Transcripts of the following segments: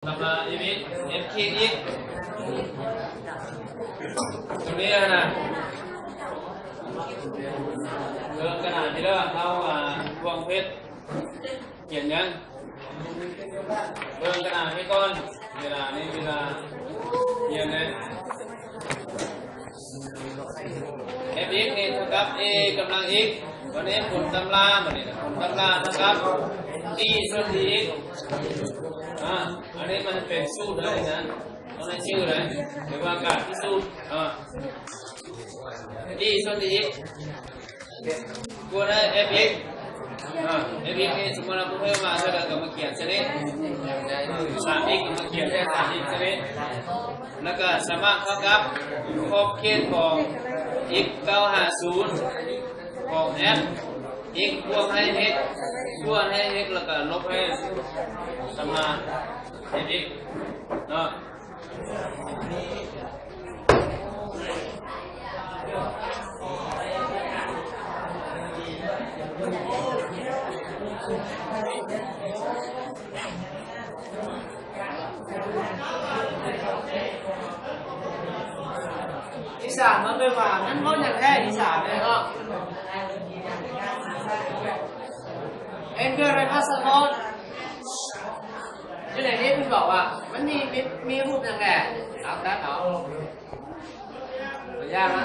ກັບມາອີກ ເອັຟ ເອັຟ ເອັຟ ອີກ ຕົງນີ້ນະ ເບິ່ງກະດານທີ່ເຮົາ ອ່າ ພວງເພັດ ຂຽນຫຍັງ ເບິ່ງກະດານໄວ້ກ່ອນ ເວລານີ້ເວລາຮຽນເດ້. ເອັຟ ເອັຟ ອີກ ນີ້ເທົ່າກັບ ເອ ກຳລັງ ອີກ ບັດນີ້ຜົນຕຳລາ ບັດນີ້ນະ ຜົນຕຳລາເທົ່າກັບ ອີ ສ່ວນ ອີ ອີກ ອາ ອັນນີ້ມັນເປັນສູດເລີຍນະ ຕ້ອງໄດ້ຊື່ເລີຍ ຫຼືວ່າການພິສູດ ອາ ອີ ສ່ວນ ອີ ອີກ ກວນໃຫ້ ເອັຟ ອີກ ອາ ເອັຟ ອີກ ນີ້ ສົມມຸດວ່າຜູ້ເພີ່ມມາເທົ່າໃດກໍມາຂຽນຊະນີ້ ສາມ ອີກ ກໍມາຂຽນແທນ ສາມ ອີກ ຊະນີ້ ແລ້ວກໍສາມາດເທົ່າກັບຂອບເຂດຂອງ ເອັກ ເທົ່າຫາ ສູນ ຂອງ ເອັຟ ເອັຟ ບວກໃຫ້ ເຮັກ ສ່ວນໃຫ້ ເຮັກ ແລ້ວກໍລົບໃຫ້ ສາມາດ ເຮັກ ເນາະ. ອີສານມັນເປັນວ່າ ມັນເວົ້າຫຍັງແທ້ ອີສານເນາະ ເຫັນເປັນໄດ້ພາສາທອນ. ຢູ່ໃນນີ້ເພິ່ນບອກວ່າ ມັນມີ ມີ ມີຮູບຫຍັງແດ່? ເອົາ ຕັດເອົາ ບໍ່ຍາກນະ.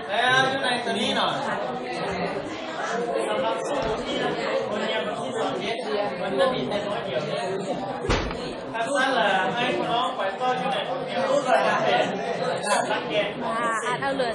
ແລ້ວຢູ່ໃນຕົວນີ້ເນາະ ສຳລັບສູດທີ່ໂຮງຮຽນວັນທີຊາວເຈັດ ມັນຈະມີແຕ່ໜ້ອຍດຽວ. ຄັນຊັ້ນລະ ໃຫ້ພວກນ້ອງໄປຕໍ່ຢູ່ໃນໂຮງຮຽນຫຼັກແກນ ອ່າ ອ່ານເອົາເລີຍ.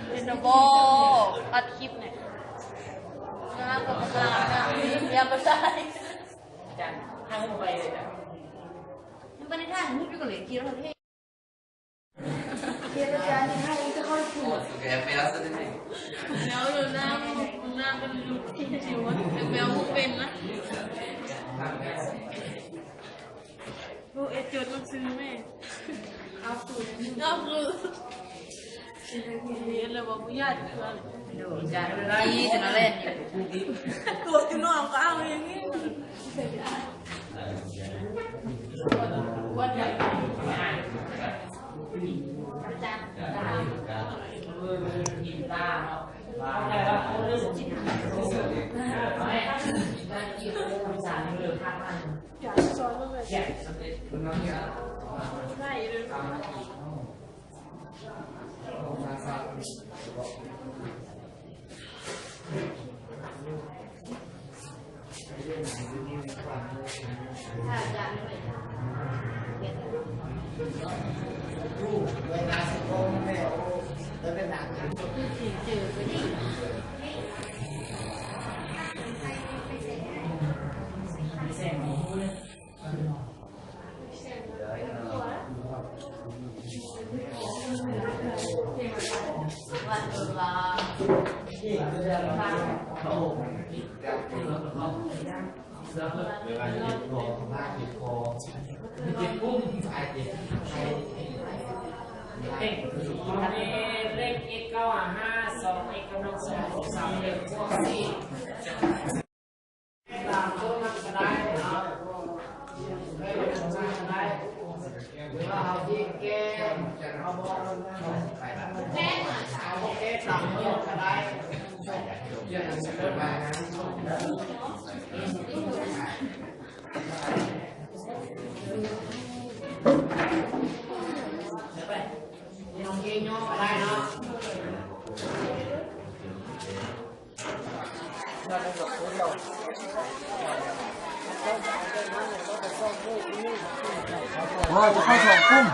ເປັນລະບໍ ອັດຄລິບນີ້ ງາມກວ່າງາມ ງາມ ເສຍບໍ່ໄດ້ ອາຈານ ທາງໄປເລີຍຈ້ະ ຍັງບໍ່ໄດ້ຖ່າຍຮູບຢູ່ ກໍເລີຍຂີ່ລົດເທ ແລ້ວນາງ ນາງກໍລຸກ ຊິວ່າແບບເປັນນະ ໂອ້ ເອ ຈົດໜັງສືແມ່ ເອົາຄືນ ເອົາຄືນ ເຫັນແລ້ວວ່າບໍ່ຢາກ ໂດຍ ຢາກໄດ້ ຈະມາແລ່ນຢູ່ ຕົວຢູ່ນອກກໍເອົາຢ່າງນີ້. ເລກເຈັດເກົ້າຫ້າຫ້າ ສອງເອັກກຳລັງສອງ ສາມເອັກບວກສີ່. ຕາມໂຕນັ້ນກໍໄດ້ເນາະ ໄດ້ໂຕນັ້ນກໍໄດ້ ຫຼືວ່າເຮົາຊິແກ້ ເຮົາບໍ່ ເຮົາບໍ່ແກ້ຕາມໂຕນັ້ນກໍໄດ້ ເຮົາຊິຫຍໍ້ກໍໄດ້ເນາະ. ໂອ້ຍ ຈະເຂົ້າສອງກຸ່ມ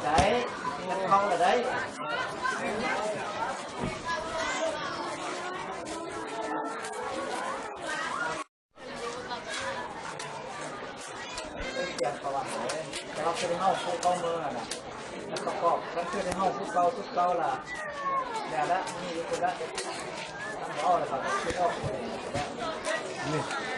ໄດ້ ເຂົ້າລະໄດ້. ຕຽມປະຫວັດເລີຍ ແຕ່ວ່າຄືເຮົາຜູ້ເກົ່າເມືອນະ ແລ້ວປະກອບກັນຄືເຮົາຜູ້ເກົ່າ ຊຸດເກົ່າລະ ແລ້ວລະ ມີຢູ່ພຸ້ນລະ ເວົ້າແລ້ວກໍຄິດອອກ ນີ້